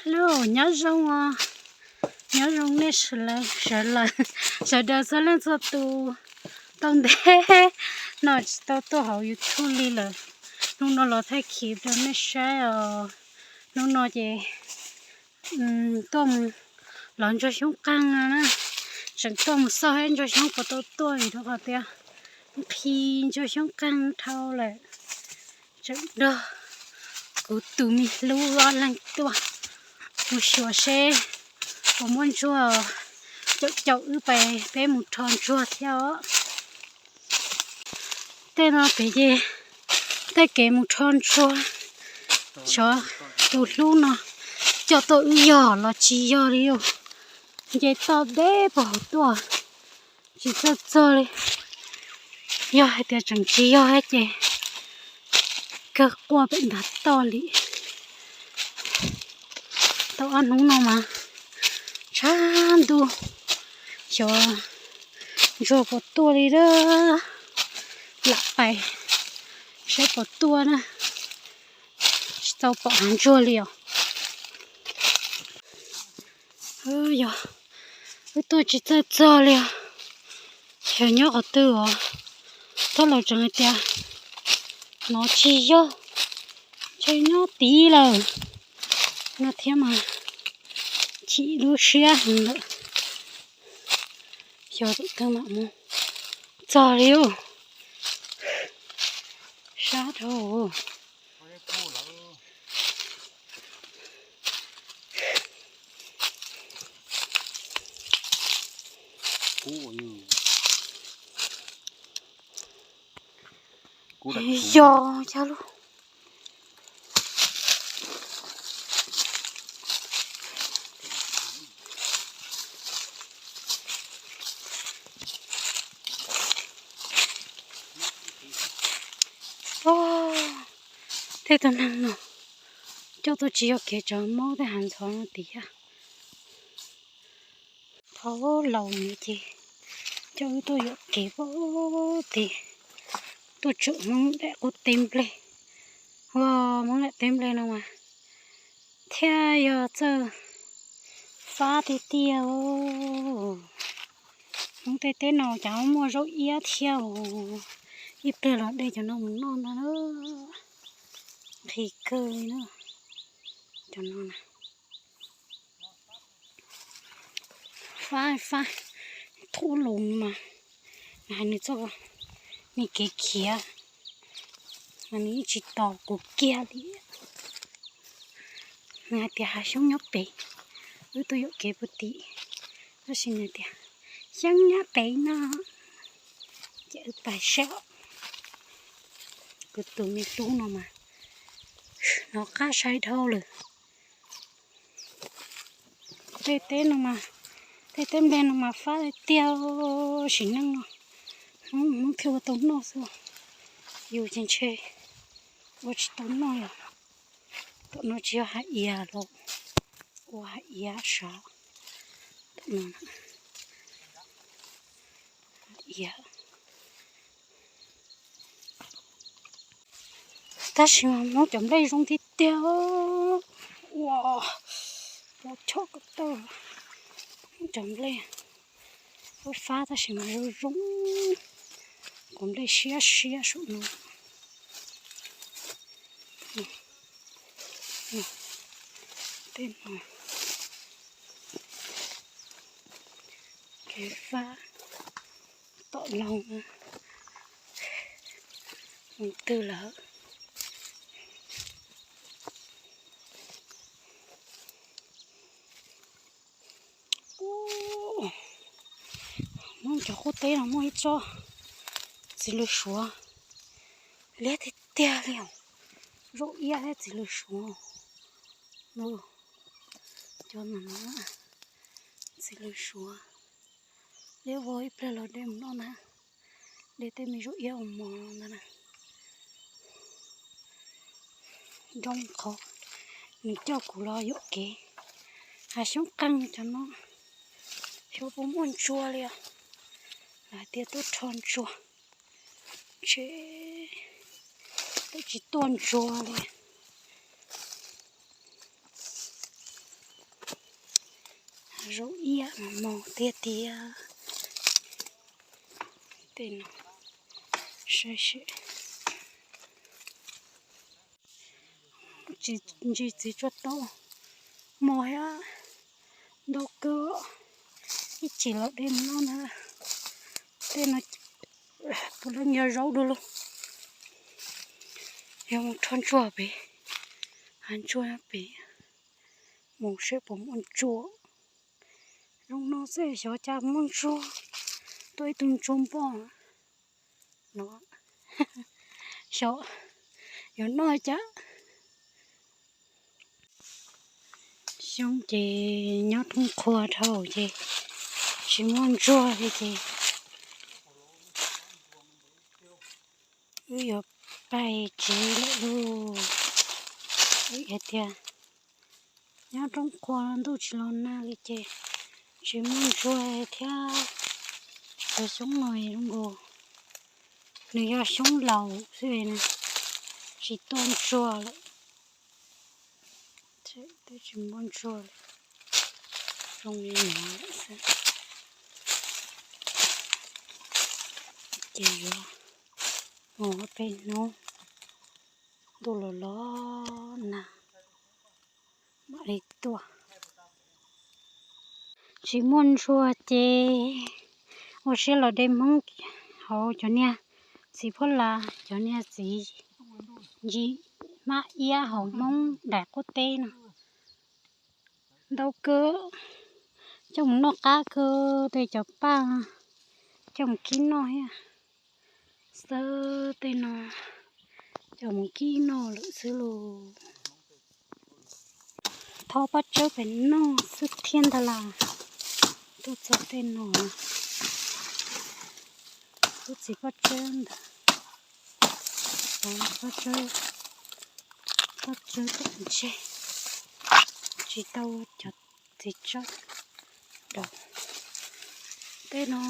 Hello, nyob zoo os, nyob zoo nej sawv daws, sawv daws txhua leej txhua tus. Tau ntev no tsis tau tuaj hauv YouTube li lawm. Hnub no los thaij clip rau nej saib os. Hnub no ces tuaj mus lov ntsuag xyoob qeeg no na. Tseem tuaj mus xauj seb ntsuag xyoob puas tau tuaj vim rau qhov tias nqhis ntsuag xyoob qeeg dhau lawm. Tseem nrog kuv tus me hlub ob leeg tuaj mus xyuas seb puas muaj ntsuag. Caum caum wb pais peb mus rho ntsuag thiab os. Tej no pem ces tej kev mus rho ntsuag. Xyov tus hlub no coj tuaj wb yog los tsis yog li os. Nce toj deb puag hauv tuaj, tsis txawj txog li. Yog hais tias tseem tsis yog ces kawg quaj pem ntav toj li. Tau ob hnub no mas tshav ntuj, xyov ntsuag puas tuaj li. Lam pais saib puas tuaj na. Tsis tau pom hav ntsuag li os. Yog wb tuaj tsis txawj txog li os. Xyov nyob qhov twg os. Thaj laus tseem hais tias no tsis yog, ntshe nyob tid lawm no thiab mas chim lub siab heev lawm. Xyov tus twg mam mus txog li. Sab dhau. Yog yog lub Tej tus neeg no coj tuaj tsis yog kev, tso mob tej hav ntxhov no tiag. Thov laus nws ces coj wb tuaj yuam kev pab tid, tuaj tsom Hmoob daim qub teb nplej. Ua Hmoob daim teb nplej no mas thiaj yog txawj fab tiag tiag. Hmoob tej teb no cas muaj zaub iab thiab. Ib pliag los de cov no mus noj ntag na. Nqhis kawg li na. Cov no na, fab fab thub lus mas, nws hais nws txoj, nws kev khiav mas nws yeej tsis tos kuv kiag li. Nws hais tias hav xyoob nyob pem, wb tuaj yuam kev puag tim, tab sis nws tias xyoob nyob pem no, ces wb pais saib. Kuv tus me hlub no mas hnov qab sai dhau lawm. Tej teb no mas, tej teb nplej no mas fab tiag tiag, sim neej no Hmoob thiaj ua tau noj xwb, yus ces ntshe ua tsis tau noj li. Tom no tsis yog hav iav los, ua hav iav sav. Tom no hav iav. Tab sis mas Hmoob cov nplej zoo tiag tiag. Ua, ua choj ko taw. Hmoob cov nplej fab fab tab sis mas zoo zoo. Kuv nplej siab siab saum no. Tej no kev fab tom laug mus twg lawm. Hmoob cov qub teb no muaj ib tsob txiv lws suav liab tiag tiag li os. Zaub iab thiab txiv lws suav. Cov no txiv lws suav. Liab vog ib pliag los de mus noj na. De tej me zaub iab uas mos ntawd na. Zoo qhov nws coj kuv los yuam kev. Hav xyoob qeeg cov no, xyov puas muaj ntsuag li os. Lawv hais tias tuaj rho ntsuag, ntshe twb tsis tuaj ntsuag li. Zaub iab mas mos tiag tiag. Tej no saib seb. Ntsis txiv tsuas tau mos thiab ntau kawg. Ib chim los de mus noj na. Tej no puav leej yog zaub dua lauj. Yog mus rho ntsuag pem, hav ntsuag pem, mus seb puas muaj ntsuag. Zoo no xwb xyov cas muaj ntsuag, tuaj ib tug ntsuag npoj no. Xyov yuav noj cas. Xyoob ces nyob roob qhua dhau ces tsis muaj ntsuag li ces wb yuav pais tsev lawm lauj. Wb hais tias nyob roob qhua ntuj tsis los nag li ces tsis muaj ntsuag thiab. Cov xyoob no zoo nkaus nws yog xyoob laus xwb, tsis tuaj ntsuag lawm. Twb tsis muaj ntsuag li, zoo li no lawm xwb. Ces yuav mus pem hnub ntuj los los nag mam li tuaj. Tsis muaj ntsuag ces ua siab los de Hmoob hauv cov niag txiv phuab las, cov niag txiv ntsim hmab iab hauv Hmoob daim quab teb no. Ntau kawg, coj mus noj qab kawg, tej cov paj coj mus kib noj thiab. Xwb tej no coj mus kib noj lawm xwb lauj. Thov paj tsawb pem noj xwb thiab ntag las. Tuaj txog tej no, tub txiv paj tsawb ntawd, paj tsawb, paj tsawb tom ntseg, tsis tau cov txiv tsawb rau. Tej no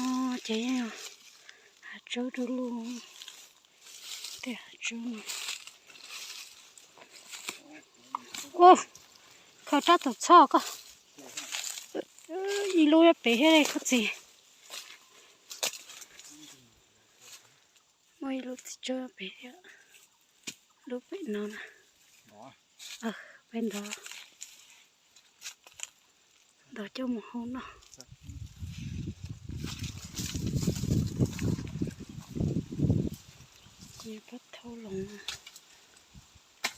ces yeej yog hav tsawb du lug, tej hav tsawb no. Ua, khaws rab tus txhoj koj, ib lub pem thiab koj txiv. Muaj ib lub txiv tsawb pem thiab, lub pem no na. Pem ntawd, ntawd coj mus hau noj. Ces pab thauj los,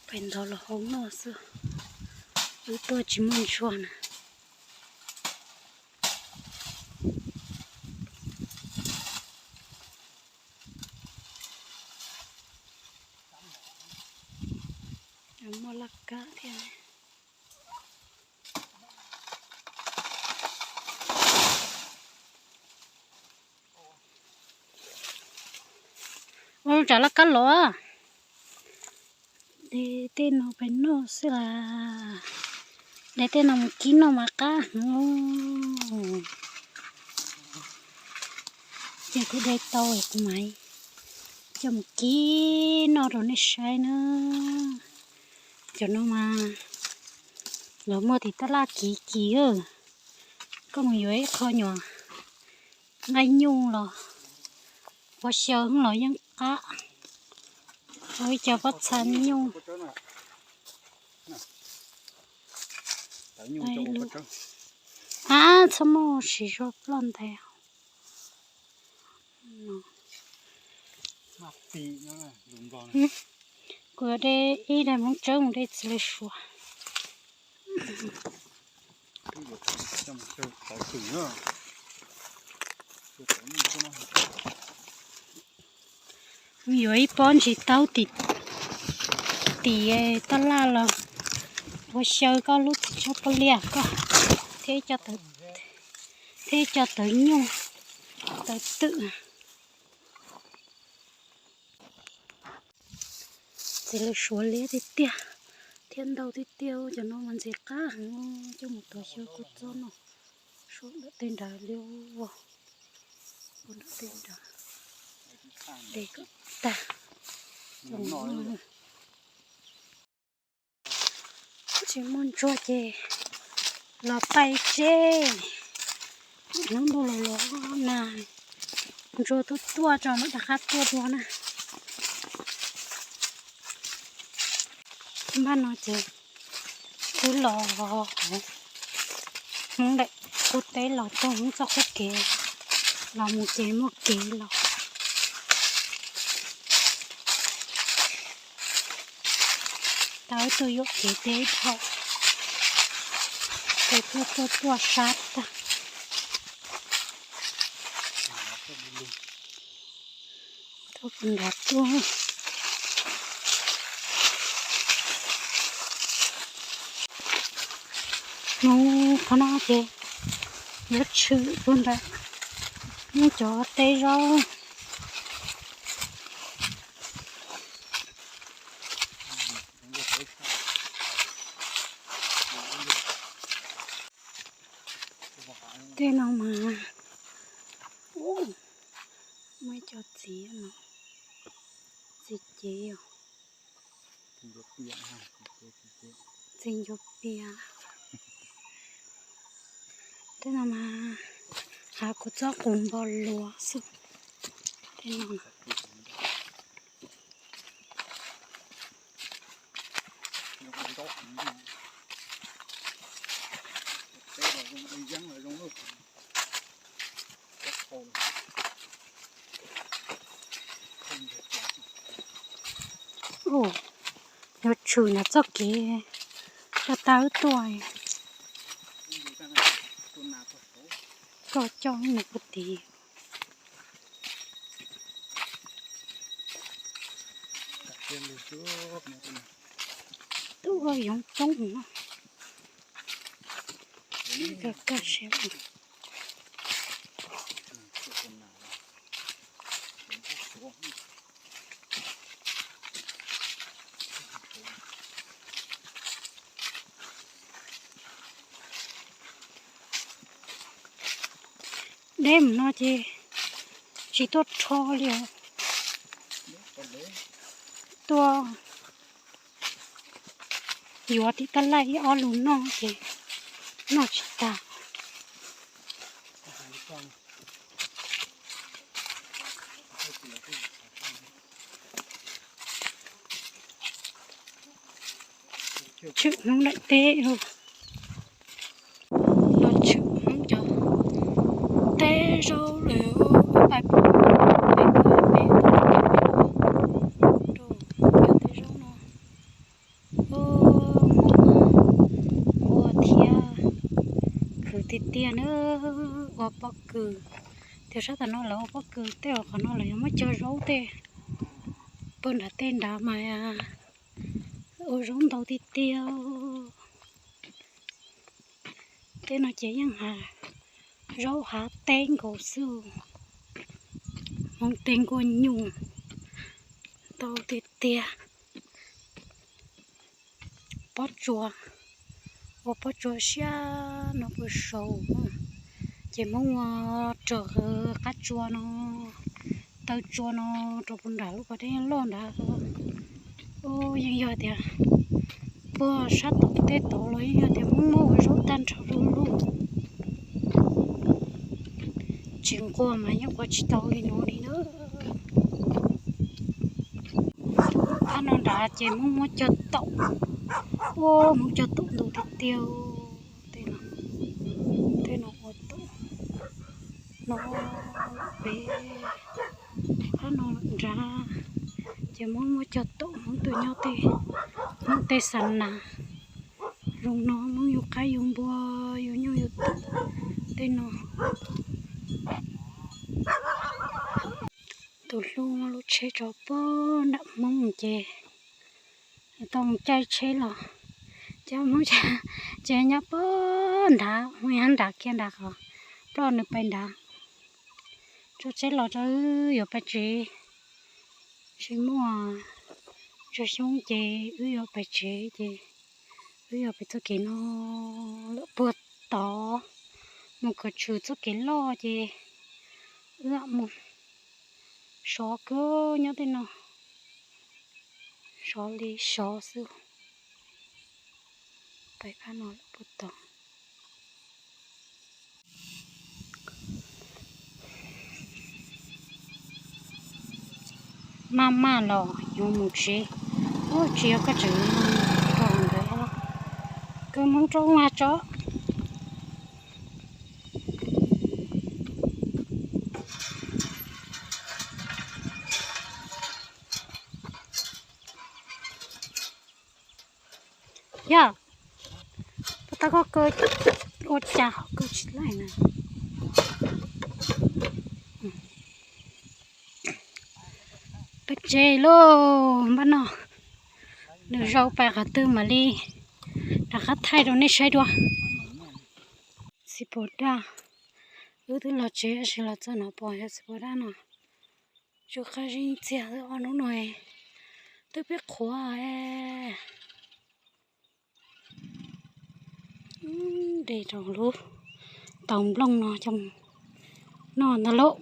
pem ntawd los hau noj xwb, wb tuaj tsis muaj ntsuag na. Muaj laj kab thiab. Ua tsam laj kab los. De tej no pem noj xwb las. De tej no mus kib noj mas qab heev. Ces kuv de tau kuv mam coj mus kib noj rau nej saib na. Cov no mas lawv muag tim tab laj kiv kiv. Koj mus yuav ib qho nyuam nqaij nyuj los ua xyaw los yeej qab. Ua ib co pob txha nyuj. Ab, txhob muaj siv zog ploj ntais. Kuv de ib daim Hmoob Tsawb mus de txiv lws suav. Yuav ib pob ntsis taub tim, tim tab laj los ua xyaw koj lub txiv tsawb pob liaj koj, thiab, thiab ib co tawv nyuj, tawv twm. Txiv lws suav liab tiag tiag thiab ntau tiag tiag, cov no mas ntxim qab heev, coj mus tuav xyaw kua txob no, suav ntawm tej nrad liab, ua ntawm tej nrad, de kom tag. Tsis muaj ntsuag ces los pais ib Tseb, hnub ntuj los los na, ntsuag tuaj tuaj tso, lub rov qab tuaj dua na. Npaj no ces twb los hauv Hmoob daim qub teb los tuaj Hmoob txoj qub kev los mus ces muaj kev los. Tau ib tug yuam kev thiab ib dhau, ces tuaj tuaj tuaj sab tag. Tuaj puag nrad tuaj. Hnub qhov no ces yuav tshwm puag nrad, muab cov teb zaub. Tej no mas muaj ib co txiv no, txiv cev os, txiv ncuav pias. Tej no mas hav kuv txob qus npog luas xwb. Tej no yuav tshwm nram txoj kev, tau tau wb tuaj, koj coj nws puag tid. Twb ua yoov coob no, koj siab. Deb mus no ces tsis tuaj rho li os. Tuaj yuav tib tab laij ib ob lus noj ces noj tsis tas. Tshwm Hmoob daim teb los, los tshwm Hmoob cov teb zaub lawm, pais pem pem pem rau cov teb zaub no. Ua thiab khwv tiag tiag na, ua pob kws. Tias sab tam no lawv ua pob kws tej, qhov no lawv yuav muab cog zaub tej. Puag nrad tej nrad mas ua zaub ntau tiag tiag. Tej no ces yeej hav, zaub hav teb nkaus xwb. Hmoob tej nkuaj nyuj ntau tiag tiag. Pob tsuas, ua pob tsuas siab no puas saud, ces Hmoob ua rau qab tsua no, taw tsua no rau puag nram lub pas dej loj nrad. Yeej yog tias puag sab tom tej tod los yeej yog tias Hmoob muab ua zaub tag nrho lub lub. Tsis nquag mas yeej ua tsis tau li no li na. Phab no nrad ces Hmoob muab cog taum, ua Hmoob cog taum ntau tiag tiag. Tej no, tej no ua taum no, peb phab no nrad ces Hmoob muab cog taum, Hmoob tuaj nyob tej, Hmoob tej xa nas. Zoo no Hmoob yug qaib yug npua, yug nyuj yug twm tej no. Tus hlub muab lub tsheb tso puag nram Hmoob ces tau mus caij tsheb los, ces Hmoob ces nyob puag nrad, Hmoob nyob nrad kiag nrad qhov ploj nws pais nrad. Tso tsheb los rau wb yuav pais tsev, tsis muaj tsaug xyoob ces wb yuav pais tsev ces wb yuav pais txoj kev no lawm puag tod, mus kom tshwm txoj kev loj ces wb mus sov kawg nyob tej no, sov li sov xwb. Pais phab no lawm puag tod. Maj maj los yuav mus tsev. Ub, tsis yog koj tseem rau nkawd, koj mus rau ua tso. Yog, puas tau koj kaw ua cas ho kaw tsis laij na. Peb tsev lauj, npaj noj, nws zaum pais qhov twg mam li rov qab thaij rau nej saib dua. Txiv puas daj, wb twb los tsev tab sis los txog no pom yog txiv puas daj no. Tsuas qab zib txiag ob hnub no, twb pib qhuav. De rau lub tau nplooj no coj noj ntag lauj.